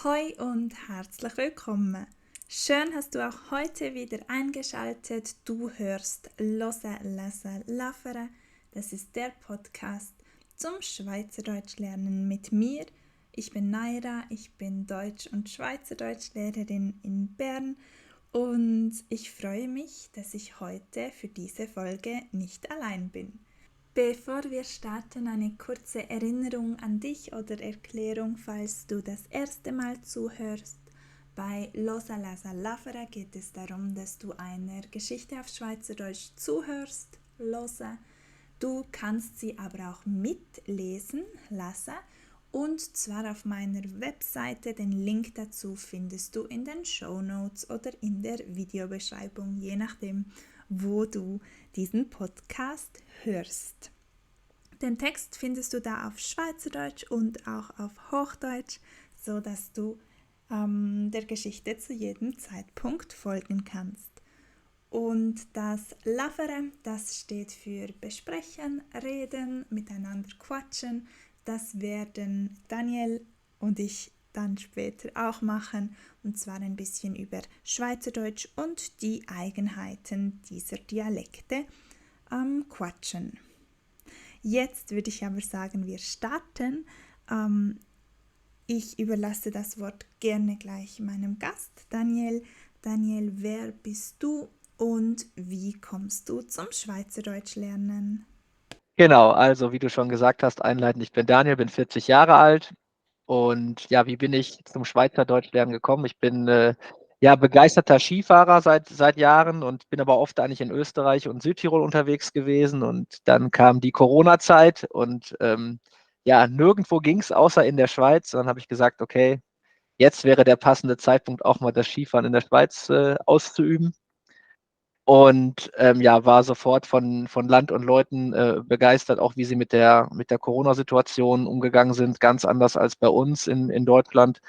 Hoi und herzlich willkommen. Schön hast du auch heute wieder eingeschaltet. Du hörst Hören, Lesen, Laffere. Das ist der Podcast zum Schweizerdeutsch lernen mit mir. Ich bin Naira, ich bin Deutsch- und Schweizerdeutschlehrerin in Bern und ich freue mich, dass ich heute für diese Folge nicht allein bin. Bevor wir starten, eine kurze Erinnerung an dich oder Erklärung, falls du das erste Mal zuhörst. Bei Losa Lasa Lafere geht es darum, dass du einer Geschichte auf Schweizerdeutsch zuhörst, lose. Du kannst sie aber auch mitlesen, lassen. Und zwar auf meiner Webseite. Den Link dazu findest du in den Shownotes oder in der Videobeschreibung, je nachdem, wo du diesen Podcast hörst. Den Text findest du da auf Schweizerdeutsch und auch auf Hochdeutsch, so dass du der Geschichte zu jedem Zeitpunkt folgen kannst. Und das Laffere, das steht für besprechen, reden, miteinander quatschen. Das werden Daniel und ich dann später auch machen, und zwar ein bisschen über Schweizerdeutsch und die Eigenheiten dieser Dialekte quatschen. Jetzt würde ich aber sagen, wir starten. Ich überlasse das Wort gerne gleich meinem Gast, Daniel. Daniel, wer bist du und wie kommst du zum Schweizerdeutsch lernen? Genau, also wie du schon gesagt hast, einleitend, ich bin Daniel, bin 40 Jahre alt und ja, wie bin ich zum Schweizerdeutsch lernen gekommen? Ich bin begeisterter Skifahrer seit Jahren und bin aber oft eigentlich in Österreich und Südtirol unterwegs gewesen und dann kam die Corona-Zeit und nirgendwo ging es außer in der Schweiz. Und dann habe ich gesagt, okay, jetzt wäre der passende Zeitpunkt, auch mal das Skifahren in der Schweiz auszuüben. Und war sofort von Land und Leuten begeistert, auch wie sie mit der Corona-Situation umgegangen sind, ganz anders als bei uns in Deutschland.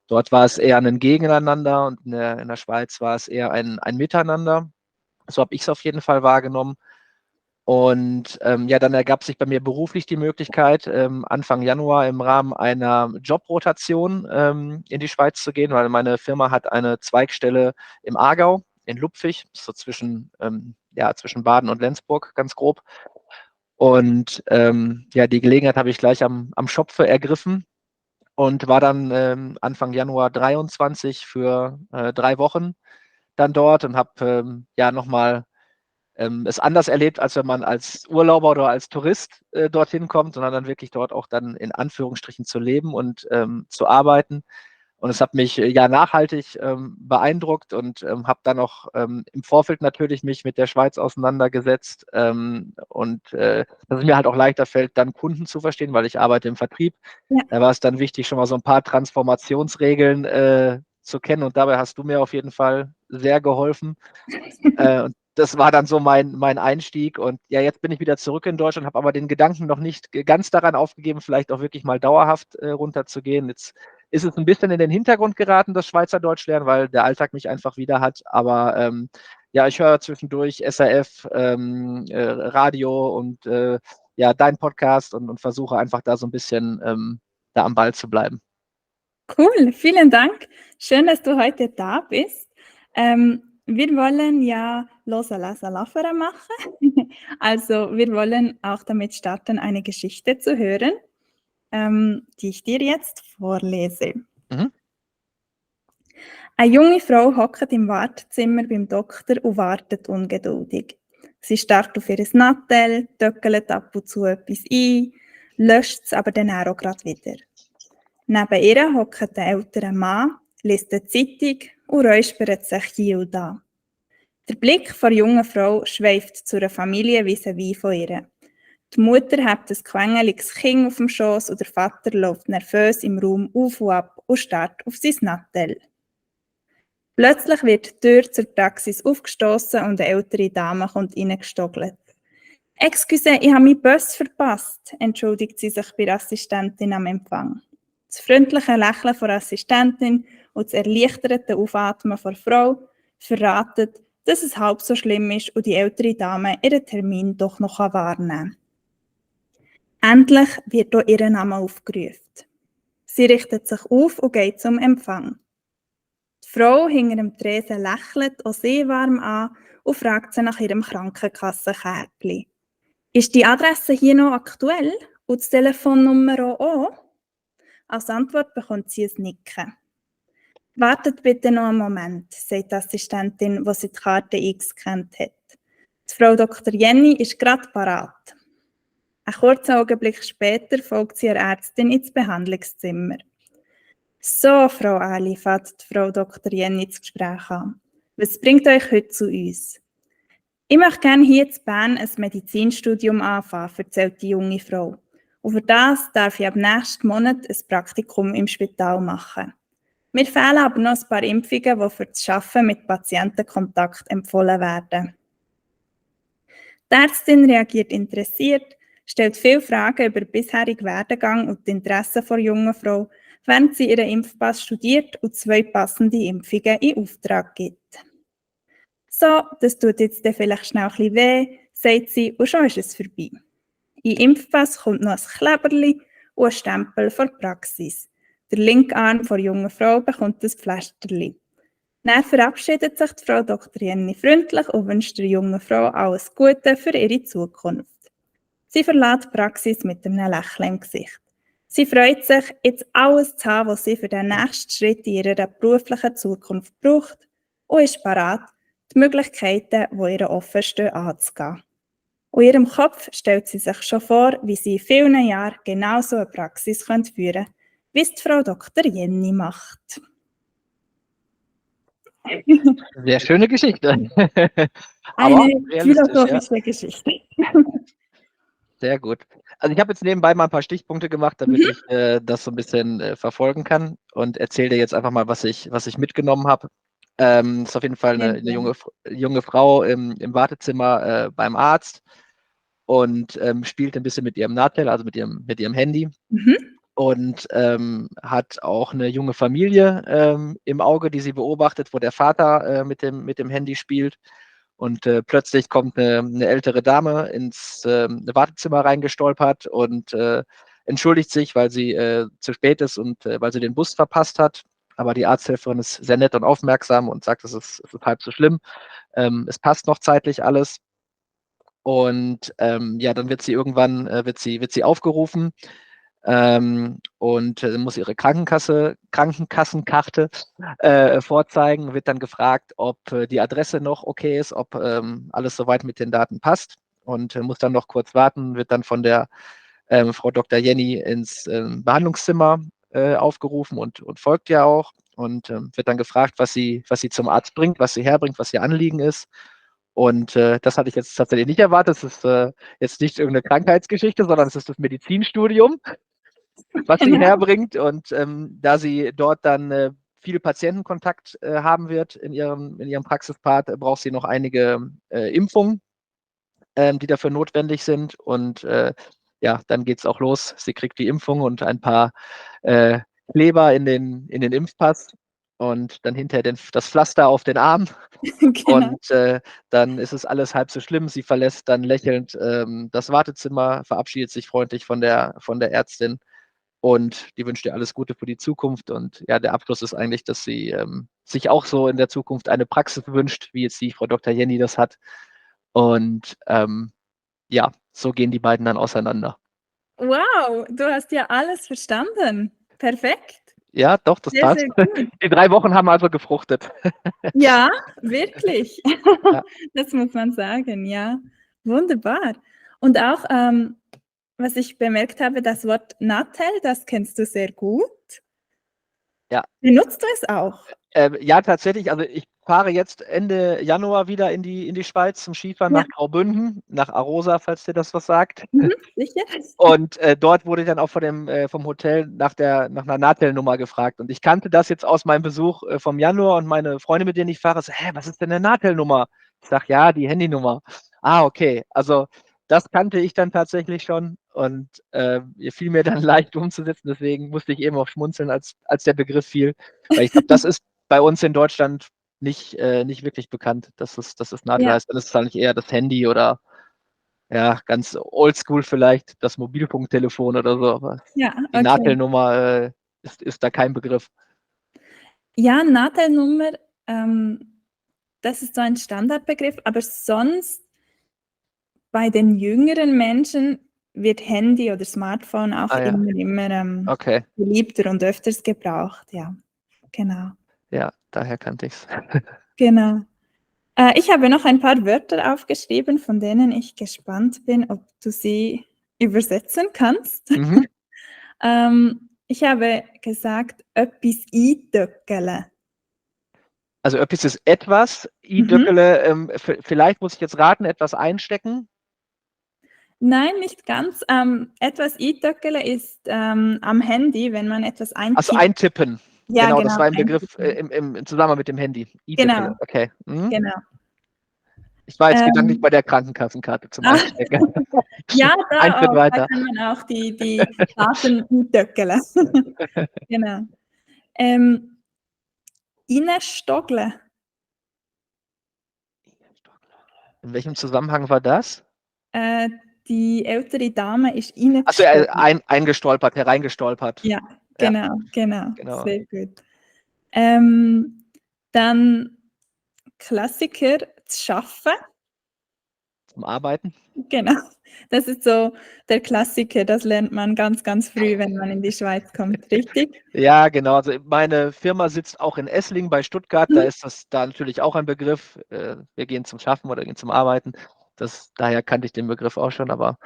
Dort war es eher ein Gegeneinander und in der Schweiz war es eher ein Miteinander. So habe ich es auf jeden Fall wahrgenommen. Und dann ergab sich bei mir beruflich die Möglichkeit, Anfang Januar im Rahmen einer Jobrotation in die Schweiz zu gehen, weil meine Firma hat eine Zweigstelle im Aargau, in Lupfig, so zwischen Baden und Lenzburg, ganz grob. Und die Gelegenheit habe ich gleich am Schopfe ergriffen und war dann Anfang Januar 23 für 3 Wochen dann dort und habe nochmal es anders erlebt, als wenn man als Urlauber oder als Tourist dorthin kommt, sondern dann wirklich dort auch dann in Anführungsstrichen zu leben und zu arbeiten. Und es hat mich nachhaltig beeindruckt und habe dann auch im Vorfeld natürlich mich mit der Schweiz auseinandergesetzt dass es mir halt auch leichter fällt, dann Kunden zu verstehen, weil ich arbeite im Vertrieb. Ja. Da war es dann wichtig, schon mal so ein paar Transformationsregeln zu kennen, und dabei hast du mir auf jeden Fall sehr geholfen. Und das war dann so mein Einstieg. Und ja, jetzt bin ich wieder zurück in Deutschland, habe aber den Gedanken noch nicht ganz daran aufgegeben, vielleicht auch wirklich mal dauerhaft runterzugehen. Jetzt ist es ein bisschen in den Hintergrund geraten, das Schweizerdeutsch lernen, weil der Alltag mich einfach wieder hat. Aber ich höre zwischendurch SRF, Radio und deinen Podcast und versuche einfach da so ein bisschen da am Ball zu bleiben. Cool, vielen Dank. Schön, dass du heute da bist. Wir wollen ja Losa Lasa Laffere machen. Also wir wollen auch damit starten, eine Geschichte zu hören, die ich dir jetzt vorlese. Mhm. Eine junge Frau hockt im Wartezimmer beim Doktor und wartet ungeduldig. Sie starrt auf ihr Nattel, töckelt ab und zu etwas ein, löscht es aber dann auch gerade wieder. Neben ihr hockt ein älterer Mann, liest eine Zeitung und räuspert sich hier und da. Der Blick der jungen Frau schweift zu einer Familie vis-à-vis von ihr. Die Mutter hat ein quengeliges Kind auf dem Schoss und der Vater läuft nervös im Raum auf und ab und starrt auf sein Nattel. Plötzlich wird die Tür zur Praxis aufgestossen und eine ältere Dame kommt reingestogelt. «Excuse, ich habe meinen Bus verpasst», entschuldigt sie sich bei der Assistentin am Empfang. Das freundliche Lächeln der Assistentin und das erleichterte Aufatmen der Frau verraten, dass es halb so schlimm ist und die ältere Dame ihren Termin doch noch wahrnehmen kann. Endlich wird auch ihr Name aufgerufen. Sie richtet sich auf und geht zum Empfang. Die Frau hinter dem Tresen lächelt auch sie warm an und fragt sie nach ihrem Krankenkassenkärtchen. Ist die Adresse hier noch aktuell und die Telefonnummer auch? Als Antwort bekommt sie ein Nicken. Wartet bitte noch einen Moment, sagt die Assistentin, die sie die Karte eingescannt hat. Die Frau Dr. Jenny ist gerade parat. Einen kurzen Augenblick später folgt sie der Ärztin ins Behandlungszimmer. So, Frau Ali, fängt die Frau Dr. Jenny das Gespräch an. Was bringt euch heute zu uns? Ich möchte gerne hier in Bern ein Medizinstudium anfangen, erzählt die junge Frau. Und für das darf ich ab nächsten Monat ein Praktikum im Spital machen. Mir fehlen aber noch ein paar Impfungen, die für das Arbeiten mit Patientenkontakt empfohlen werden. Die Ärztin reagiert interessiert, stellt viele Fragen über den bisherigen Werdegang und die Interessen der jungen Frau, während sie ihren Impfpass studiert und 2 passende Impfungen in Auftrag gibt. So, das tut jetzt vielleicht schnell ein bisschen weh, sagt sie, und schon ist es vorbei. Im Impfpass kommt noch ein Kleberli und ein Stempel von der Praxis. Der linke Arm der jungen Frau bekommt ein Pflasterli. Dann verabschiedet sich die Frau Dr. Jenny freundlich und wünscht der jungen Frau alles Gute für ihre Zukunft. Sie verlässt die Praxis mit einem Lächeln im Gesicht. Sie freut sich, jetzt alles zu haben, was sie für den nächsten Schritt in ihrer beruflichen Zukunft braucht und ist bereit, die Möglichkeiten, die ihr offen stehen, anzugehen. Und in ihrem Kopf stellt sie sich schon vor, wie sie in vielen Jahren genau so eine Praxis führen könnte, wie es die Frau Dr. Jenny macht. Sehr schöne Geschichte. Eine philosophische Geschichte. Sehr gut. Also ich habe jetzt nebenbei mal ein paar Stichpunkte gemacht, damit ich das so ein bisschen verfolgen kann und erzähle dir jetzt einfach mal, was ich mitgenommen habe. Ist auf jeden Fall eine junge Frau im Wartezimmer beim Arzt und spielt ein bisschen mit ihrem Natel, also mit ihrem Handy. Und hat auch eine junge Familie im Auge, die sie beobachtet, wo der Vater mit dem Handy spielt. Und plötzlich kommt eine ältere Dame ins Wartezimmer reingestolpert und entschuldigt sich, weil sie zu spät ist und weil sie den Bus verpasst hat. Aber die Arzthelferin ist sehr nett und aufmerksam und sagt, es ist halb so schlimm. Es passt noch zeitlich alles. Und ja, dann wird sie irgendwann wird sie aufgerufen und muss ihre Krankenkassenkarte vorzeigen, wird dann gefragt, ob die Adresse noch okay ist, ob alles soweit mit den Daten passt und muss dann noch kurz warten, wird dann von der Frau Dr. Jenny ins Behandlungszimmer aufgerufen und folgt ja auch und wird dann gefragt, was sie zum Arzt bringt, was sie herbringt, was ihr Anliegen ist. Und das hatte ich jetzt tatsächlich nicht erwartet. Es ist jetzt nicht irgendeine Krankheitsgeschichte, sondern es ist das Medizinstudium, was sie herbringt. Und da sie dort dann viel Patientenkontakt haben wird in ihrem Praxispart, braucht sie noch einige Impfungen, die dafür notwendig sind. Und ja, dann geht es auch los. Sie kriegt die Impfung und ein paar Kleber in den Impfpass und dann hinterher das Pflaster auf den Arm. Genau. Und dann ist es alles halb so schlimm. Sie verlässt dann lächelnd das Wartezimmer, verabschiedet sich freundlich von der Ärztin und die wünscht ihr alles Gute für die Zukunft. Und ja, der Abschluss ist eigentlich, dass sie sich auch so in der Zukunft eine Praxis wünscht, wie jetzt die Frau Dr. Jenny das hat. Und ja, so gehen die beiden dann auseinander. Wow, du hast ja alles verstanden. Perfekt. Ja, doch, das passt. Die 3 Wochen haben also gefruchtet. Ja, wirklich. Ja. Das muss man sagen, ja. Wunderbar. Und auch, was ich bemerkt habe, das Wort Natel, das kennst du sehr gut. Ja. Benutzt du es auch? Ja, tatsächlich. Also ich fahre jetzt Ende Januar wieder in die Schweiz zum Skifahren nach Graubünden, nach Arosa, falls dir das was sagt. Sicher. Und dort wurde ich dann auch vom Hotel nach einer Natel-Nummer gefragt. Und ich kannte das jetzt aus meinem Besuch vom Januar und meine Freunde, mit denen ich fahre, so, was ist denn eine Natel-Nummer? Ich sage, ja, die Handynummer. Ah, okay. Also das kannte ich dann tatsächlich schon und fiel mir dann leicht umzusetzen. Deswegen musste ich eben auch schmunzeln, als der Begriff fiel. Weil ich glaube, das ist bei uns in Deutschland nicht wirklich bekannt, dass es Natel heißt. Dann ist es eigentlich eher das Handy oder ja, ganz oldschool vielleicht das Mobilfunktelefon oder so. Aber die Natel-Nummer ist da kein Begriff? Ja, Nadelnummer, das ist so ein Standardbegriff, aber sonst bei den jüngeren Menschen wird Handy oder Smartphone auch Ah ja, immer okay. beliebter und öfters gebraucht, ja. Genau. Ja, daher kannte ich's. Genau. Ich habe noch ein paar Wörter aufgeschrieben, von denen ich gespannt bin, ob du sie übersetzen kannst. Mhm. Ich habe gesagt, öppis eintöckele. Also öppis ist etwas, Mhm. i-Döckele, vielleicht muss ich jetzt raten, etwas einstecken? Nein, nicht ganz. Etwas eintöckele ist am Handy, wenn man etwas Ach so, eintippt. eintippen. Ja, Genau, das genau, war ein Begriff, eintippen. im Zusammenhang mit dem Handy. Genau, i-Döckele, okay. Mhm. genau. Ich war jetzt gedanklich Ähm, bei der Krankenkassenkarte zum ah, Einstecken. ja, Ein Schritt da weiter. kann man auch die Daten eintöckele. Genau. Reinstogle. In welchem Zusammenhang war das? Äh, Die ältere Dame ist Ach so, reingestolpert. eingestolpert, hereingestolpert. Ja, Ja, genau, genau. sehr gut. Dann Klassiker, zu schaffen. Zum Arbeiten. Genau, das ist so der Klassiker, das lernt man ganz, ganz früh, wenn man in die Schweiz kommt, richtig? Ja, genau. Also meine Firma sitzt auch in Esslingen bei Stuttgart. Da Mhm. ist das da natürlich auch ein Begriff. Wir gehen zum Schaffen oder gehen zum Arbeiten. Daher kannte ich den Begriff auch schon, aber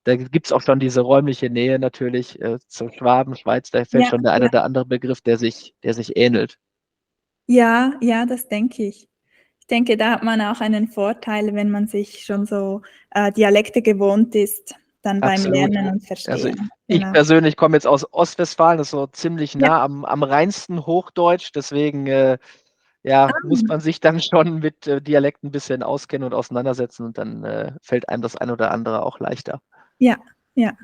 da gibt es auch schon diese räumliche Nähe natürlich zur Schwaben, Schweiz. Da fällt Ja, schon der eine ja. oder andere Begriff, der sich ähnelt. Ja, ja, das denke ich. Ich denke, da hat man auch einen Vorteil, wenn man sich schon so, Dialekte gewohnt ist, dann beim Absolut. Lernen und Also Verstehen. ich Genau. persönlich komme jetzt aus Ostwestfalen, das ist so ziemlich Ja. nah am reinsten Hochdeutsch. Deswegen ja, muss man Ah, sich dann schon mit Dialekten ein bisschen auskennen und auseinandersetzen und dann fällt einem das ein oder andere auch leichter. ja, ja.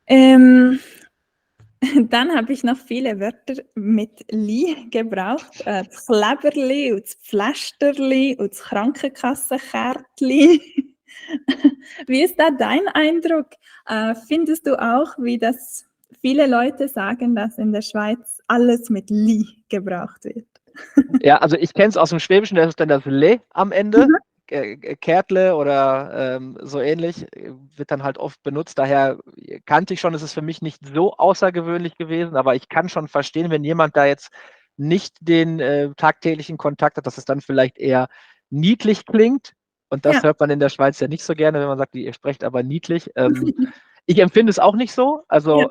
Ähm, Dann habe ich noch viele Wörter mit «li» gebraucht. Das Kleberli und das Pflästerli und das Krankenkassenkärtli. Wie ist da dein Eindruck? Findest du auch, wie das viele Leute sagen, dass in der Schweiz alles mit «li» gebraucht wird? Ja, also ich kenne es aus dem Schwäbischen, da ist dann das Le am Ende. Mhm. Kärtle oder so ähnlich wird dann halt oft benutzt. Daher kannte ich schon, es ist für mich nicht so außergewöhnlich gewesen, aber ich kann schon verstehen, wenn jemand da jetzt nicht den tagtäglichen Kontakt hat, dass es dann vielleicht eher niedlich klingt. Und das Ja. hört man in der Schweiz ja nicht so gerne, wenn man sagt, ihr sprecht aber niedlich. Ich empfinde es auch nicht so. Ja. Also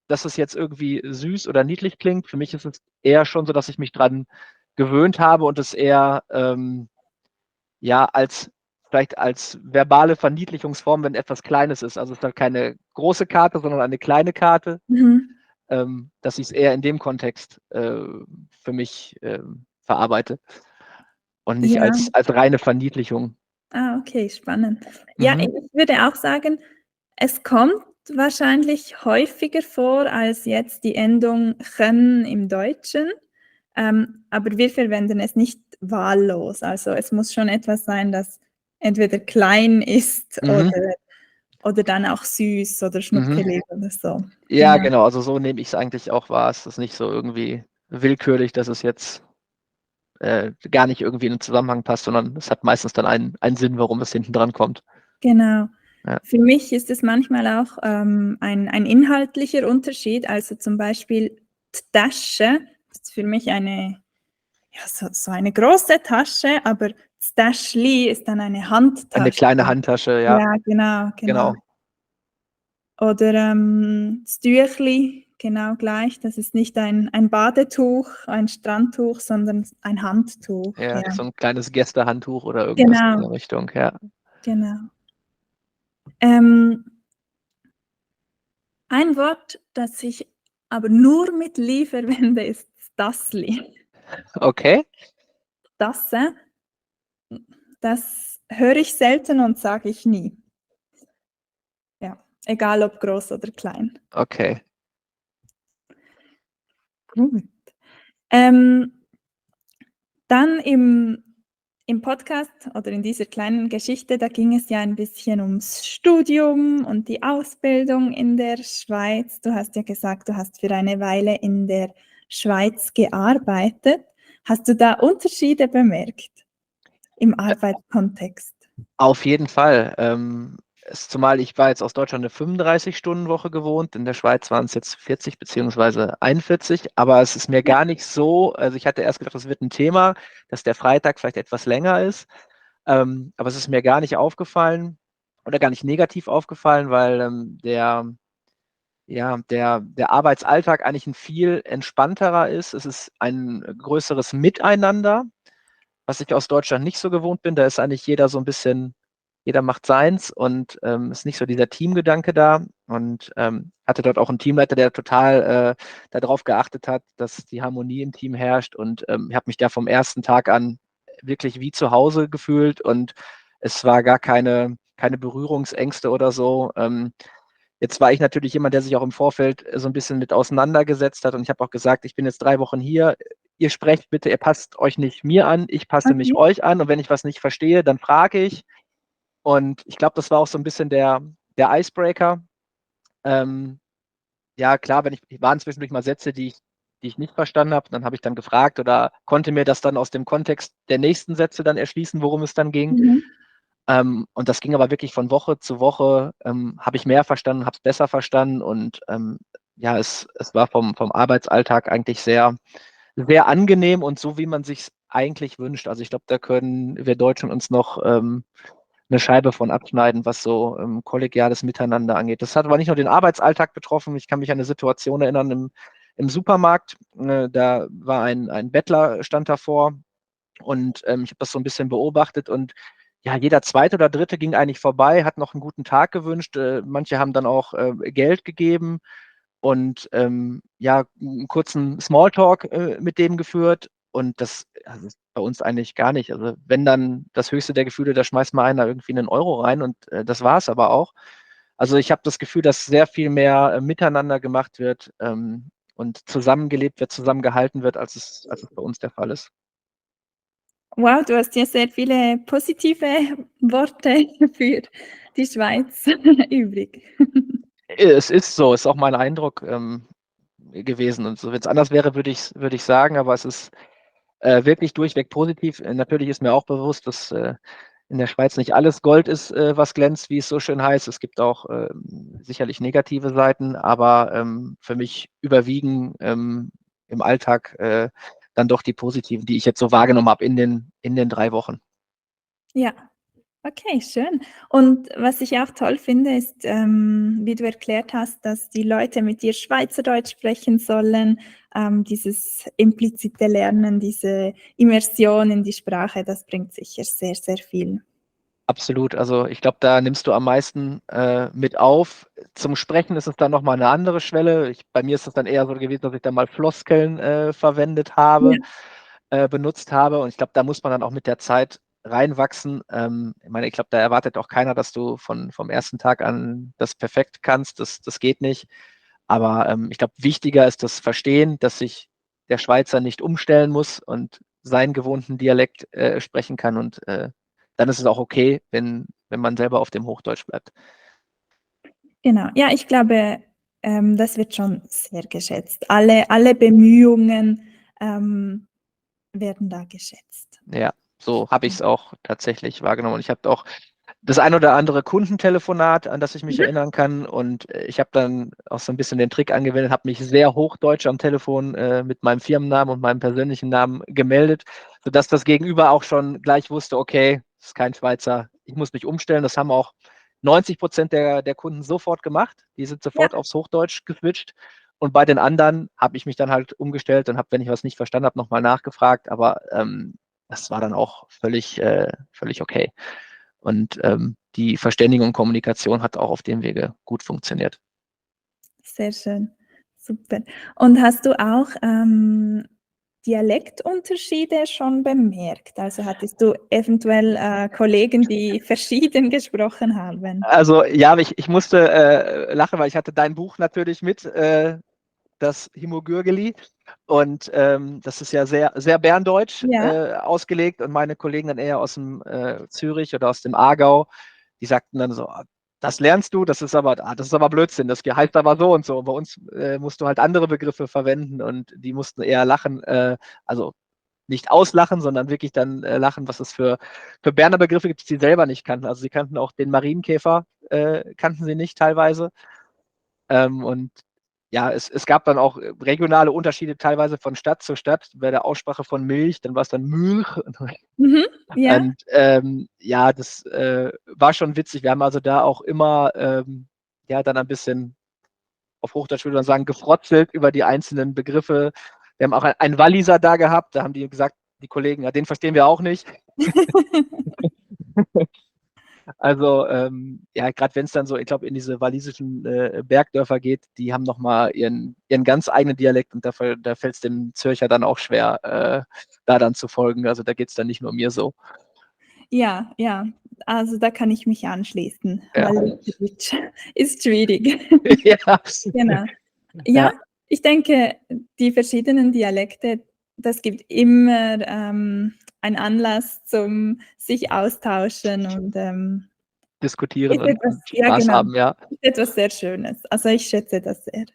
dass es jetzt irgendwie süß oder niedlich klingt. Für mich ist es eher schon so, dass ich mich dran gewöhnt habe und es eher ja vielleicht als verbale Verniedlichungsform, wenn etwas Kleines ist. Also es ist halt keine große Karte, sondern eine kleine Karte, Mhm. dass ich es eher in dem Kontext für mich verarbeite und nicht Ja. als reine Verniedlichung. Okay, spannend. Ja, Mhm. ich würde auch sagen, es kommt wahrscheinlich häufiger vor als jetzt die Endung „chen“ im Deutschen, aber wir verwenden es nicht wahllos. Also, es muss schon etwas sein, das entweder klein ist Mhm. oder dann auch süß oder Mhm. schnuckelig oder so. Ja, Genau, genau. Also so nehme ich es eigentlich auch wahr. Es ist nicht so irgendwie willkürlich, dass es jetzt gar nicht irgendwie in den Zusammenhang passt, sondern es hat meistens dann einen Sinn, warum es hinten dran kommt. genau. Ja. Für mich ist es manchmal auch, ein inhaltlicher Unterschied. Also, zum Beispiel Tasche ist für mich eine ja, so eine große Tasche, aber das Täschli ist dann eine Eine Handtasche. kleine Handtasche, ja, Ja, genau, genau. genau. Oder, das Tüchli, genau gleich. Das ist nicht ein Badetuch, ein Strandtuch, sondern ein Handtuch, Ja, ja. so 'n kleines Gästehandtuch oder irgendwas in Genau, der Richtung, ja. genau. Ähm, ein Wort, das ich aber nur mit „li“ verwende, ist „Dassli“. Okay, Dasse, das höre ich selten und sage ich nie. Ja, egal ob groß oder klein. okay. Gut. Ähm, Dann im Podcast oder in dieser kleinen Geschichte, da ging es ja ein bisschen ums Studium und die Ausbildung in der Schweiz. Du hast ja gesagt, du hast für eine Weile in der Schweiz gearbeitet. Hast du da Unterschiede bemerkt im Arbeitskontext? Auf jeden Fall. Zumal ich war jetzt aus Deutschland eine 35-Stunden-Woche gewohnt, in der Schweiz waren es jetzt 40 beziehungsweise 41, aber es ist mir Ja. gar nicht so, also ich hatte erst gedacht, das wird ein Thema, dass der Freitag vielleicht etwas länger ist, aber es ist mir gar nicht aufgefallen oder gar nicht negativ aufgefallen, weil der Arbeitsalltag eigentlich ein viel entspannterer ist. Es ist ein größeres Miteinander, was ich aus Deutschland nicht so gewohnt bin. Da ist eigentlich jeder so ein bisschen, jeder macht seins und ist nicht so dieser Teamgedanke da. Und hatte dort auch einen Teamleiter, der total darauf geachtet hat, dass die Harmonie im Team herrscht. Und ich habe mich da vom ersten Tag an wirklich wie zu Hause gefühlt und es war gar keine Berührungsängste oder so. Jetzt war ich natürlich jemand, der sich auch im Vorfeld so ein bisschen mit auseinandergesetzt hat und ich habe auch gesagt, ich bin jetzt 3 Wochen hier, ihr sprecht bitte, ihr passt euch nicht mir an, ich passe mich Okay. euch an und wenn ich was nicht verstehe, dann frage ich. Und ich glaube, das war auch so ein bisschen der Icebreaker. Ja, klar, waren zwischendurch mal Sätze, die ich nicht verstanden habe, dann habe ich dann gefragt oder konnte mir das dann aus dem Kontext der nächsten Sätze dann erschließen, worum es dann ging. Mhm. Und das ging aber wirklich von Woche zu Woche, habe ich mehr verstanden, habe es besser verstanden und ja, es war vom Arbeitsalltag eigentlich sehr, sehr angenehm und so, wie man sich eigentlich wünscht. Also ich glaube, da können wir Deutschen uns noch eine Scheibe von abschneiden, was so kollegiales Miteinander angeht. Das hat aber nicht nur den Arbeitsalltag betroffen. Ich kann mich an eine Situation erinnern im Supermarkt. Da war ein Bettler, stand davor und ich habe das so ein bisschen beobachtet und ja, jeder zweite oder dritte ging eigentlich vorbei, hat noch einen guten Tag gewünscht. Manche haben dann auch Geld gegeben und ja, einen kurzen Smalltalk mit dem geführt. Und das also ist bei uns eigentlich gar nicht. Also wenn dann das höchste der Gefühle, da schmeißt mal einer irgendwie einen Euro rein und das war es aber auch. Also ich habe das Gefühl, dass sehr viel mehr miteinander gemacht wird und zusammengelebt wird, zusammengehalten wird, als es bei uns der Fall ist. Wow, du hast ja sehr viele positive Worte für die Schweiz übrig. Es ist so, ist auch mein Eindruck gewesen. Und so, wenn es anders wäre, würde ich sagen, aber es ist wirklich durchweg positiv. Natürlich ist mir auch bewusst, dass in der Schweiz nicht alles Gold ist, was glänzt, wie es so schön heißt. Es gibt auch sicherlich negative Seiten, aber für mich überwiegen im Alltag dann doch die positiven, die ich jetzt so wahrgenommen habe in den 3 Wochen. Ja, okay, schön. Und was ich auch toll finde, ist, wie du erklärt hast, dass die Leute mit dir Schweizerdeutsch sprechen sollen. Dieses implizite Lernen, diese Immersion in die Sprache, das bringt sicher sehr, sehr viel. Absolut. Also ich glaube, da nimmst du am meisten mit auf. Zum Sprechen ist es dann nochmal eine andere Schwelle. Bei mir ist es dann eher so gewesen, dass ich dann mal Floskeln verwendet habe, Ja. benutzt habe. Und ich glaube, da muss man dann auch mit der Zeit reinwachsen. Ich meine, ich glaube, da erwartet auch keiner, dass du vom ersten Tag an das perfekt kannst. Das geht nicht. Aber ich glaube, wichtiger ist das Verstehen, dass sich der Schweizer nicht umstellen muss und seinen gewohnten Dialekt sprechen kann und dann ist es auch okay, wenn man selber auf dem Hochdeutsch bleibt. Genau. Ja, ich glaube, das wird schon sehr geschätzt. Alle Bemühungen, werden da geschätzt. Ja, so habe ich es auch tatsächlich wahrgenommen. Und ich habe auch das ein oder andere Kundentelefonat, an das ich mich Mhm. erinnern kann. Und ich habe dann auch so ein bisschen den Trick angewendet, habe mich sehr hochdeutsch am Telefon mit meinem Firmennamen und meinem persönlichen Namen gemeldet, sodass das Gegenüber auch schon gleich wusste, okay, das ist kein Schweizer, ich muss mich umstellen. Das haben auch 90% der Kunden sofort gemacht. Die sind Ja, sofort aufs Hochdeutsch geswitcht. Und bei den anderen habe ich mich dann halt umgestellt und habe, wenn ich was nicht verstanden habe, nochmal nachgefragt. Aber das war dann auch völlig okay. Und die Verständigung und Kommunikation hat auch auf dem Wege gut funktioniert. sehr schön. Super. Und hast du auch, Dialektunterschiede schon bemerkt? Also, hattest du eventuell, Kollegen, die verschieden gesprochen haben? Also ja, aber ich musste lachen, weil ich hatte dein Buch natürlich mit das Himogürgeli. Und das ist ja sehr, sehr berndeutsch Ja. ausgelegt. Und meine Kollegen dann eher aus dem Zürich oder aus dem Aargau, die sagten dann so, das lernst du, das ist aber Blödsinn, das heißt aber so und so. Bei uns musst du halt andere Begriffe verwenden und die mussten eher lachen, also nicht auslachen, sondern wirklich dann lachen, was es für Berner Begriffe gibt, die sie selber nicht kannten. Also sie kannten auch den Marienkäfer, kannten sie nicht teilweise. Und ja, es gab dann auch regionale Unterschiede teilweise von Stadt zu Stadt. Bei der Aussprache von Milch, dann war es dann Milch. Mhm. Ja. Und ja, das war schon witzig. Wir haben also da auch immer ja, dann ein bisschen, auf Hochdeutsch würde man sagen, gefrotzelt über die einzelnen Begriffe. Wir haben auch einen Walliser da gehabt, da haben die gesagt, die Kollegen, ja, den verstehen wir auch nicht. Also ja, gerade wenn es dann so, ich glaube, in diese walisischen Bergdörfer geht, die haben nochmal ihren ganz eigenen Dialekt und da fällt es dem Zürcher dann auch schwer, da dann zu folgen. Also da geht es dann nicht nur mir so. Ja, ja, also da kann ich mich anschließen, Ja. weil Deutsch ist schwierig. Ja. Genau. Ja. Ja, ich denke, die verschiedenen Dialekte, das gibt immer einen Anlass zum sich austauschen und Diskutieren ist und etwas, ja Spaß genau, haben, ja. ist etwas sehr Schönes. Also ich schätze das sehr.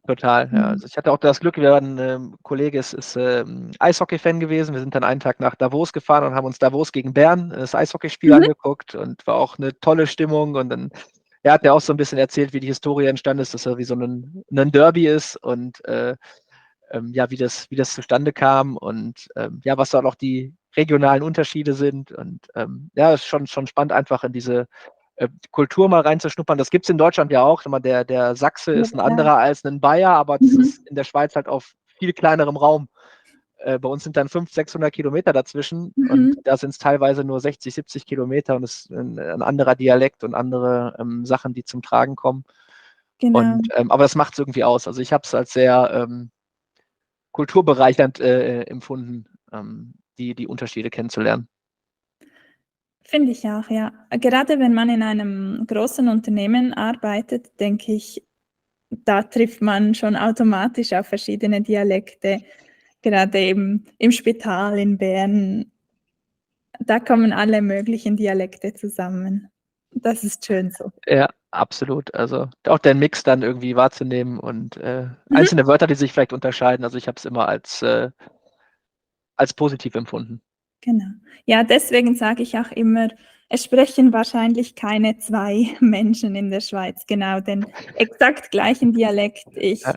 Total, ja. Mhm. Also ich hatte auch das Glück, wir waren, Kollege ist Eishockey-Fan gewesen. Wir sind dann einen Tag nach Davos gefahren und haben uns Davos gegen Bern, das Eishockeyspiel Mhm. angeguckt und war auch eine tolle Stimmung. Und dann, er hat ja auch so ein bisschen erzählt, wie die Historie entstanden ist, dass er wie so ein Derby ist und ja, wie das zustande kam und ja, was da noch die regionalen Unterschiede sind. Und ja, ist schon spannend, einfach in diese Kultur mal reinzuschnuppern. Das gibt es in Deutschland ja auch. Der Sachse Ja, ist ein klar. anderer als ein Bayer, aber das Mhm. ist in der Schweiz halt auf viel kleinerem Raum. Bei uns sind dann 500, 600 Kilometer dazwischen und Mhm. da sind es teilweise nur 60, 70 Kilometer und es ist ein anderer Dialekt und andere Sachen, die zum Tragen kommen. Genau. Und, aber das macht es irgendwie aus. Also ich habe es als sehr kulturbereichernd empfunden, die Unterschiede kennenzulernen. Finde ich auch, ja. Gerade wenn man in einem großen Unternehmen arbeitet, denke ich, da trifft man schon automatisch auf verschiedene Dialekte. Gerade eben im Spital in Bern, da kommen alle möglichen Dialekte zusammen. Das ist schön so. Ja, absolut. Also auch der Mix dann irgendwie wahrzunehmen und Mhm, einzelne Wörter, die sich vielleicht unterscheiden. Also ich habe es immer als positiv empfunden. genau. Ja, deswegen sage ich auch immer, es sprechen wahrscheinlich keine 2 Menschen in der Schweiz genau den exakt gleichen Dialekt. Ja.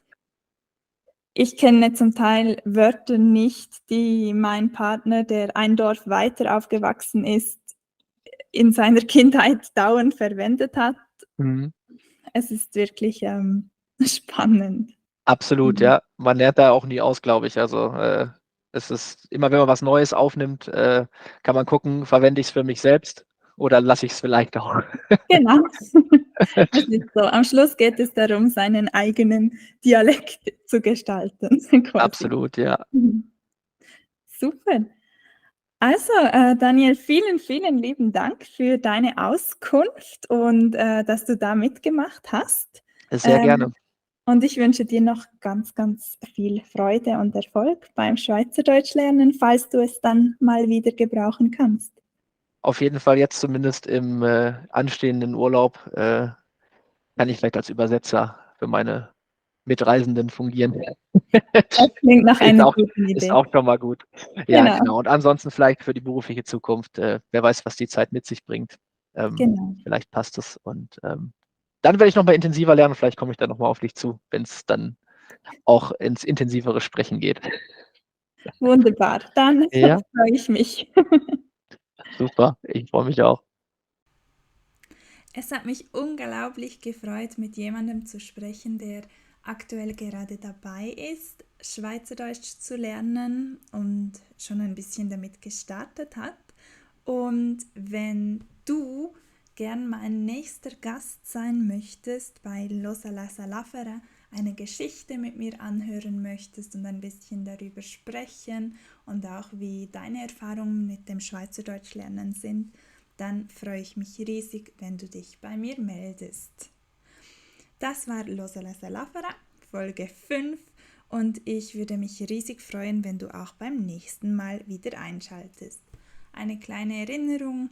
Ich kenne zum Teil Wörter nicht, die mein Partner, der ein Dorf weiter aufgewachsen ist, in seiner Kindheit dauernd verwendet hat. Mhm. Es ist wirklich, spannend. Absolut, Mhm. ja. Man lernt da auch nie aus, glaube ich. Also es ist immer, wenn man was Neues aufnimmt, kann man gucken, verwende ich es für mich selbst oder lasse ich es vielleicht auch. Genau. Es ist so. Am Schluss geht es darum, seinen eigenen Dialekt zu gestalten, quasi. Absolut, ja. Mhm. Super. Also, Daniel, vielen, vielen lieben Dank für deine Auskunft und, dass du da mitgemacht hast. Sehr Ähm, gerne. und ich wünsche dir noch ganz, ganz viel Freude und Erfolg beim Schweizerdeutsch lernen, falls du es dann mal wieder gebrauchen kannst. Auf jeden Fall jetzt zumindest im anstehenden Urlaub kann ich vielleicht als Übersetzer für meine Mitreisenden fungieren. Das klingt nach Ist einer auch, guten ist Idee. auch schon mal gut. Ja, Genau, genau. Und ansonsten vielleicht für die berufliche Zukunft, wer weiß, was die Zeit mit sich bringt. genau. Vielleicht passt es. Und dann werde ich noch mal intensiver lernen. Vielleicht komme ich dann noch mal auf dich zu, wenn es dann auch ins intensivere Sprechen geht. Wunderbar. Dann Ja, freue ich mich. super. Ich freue mich auch. Es hat mich unglaublich gefreut, mit jemandem zu sprechen, der aktuell gerade dabei ist, Schweizerdeutsch zu lernen und schon ein bisschen damit gestartet hat. Und wenn du gern mein nächster Gast sein möchtest bei Losa la Salafera, eine Geschichte mit mir anhören möchtest und ein bisschen darüber sprechen und auch wie deine Erfahrungen mit dem Schweizerdeutsch lernen sind, dann freue ich mich riesig, wenn du dich bei mir meldest. Das war Losa la Salafera. Folge 5 und ich würde mich riesig freuen, wenn du auch beim nächsten Mal wieder einschaltest. Eine kleine Erinnerung: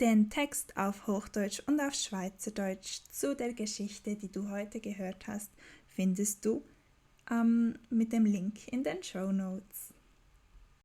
den Text auf Hochdeutsch und auf Schweizerdeutsch zu der Geschichte, die du heute gehört hast, findest du mit dem Link in den Shownotes.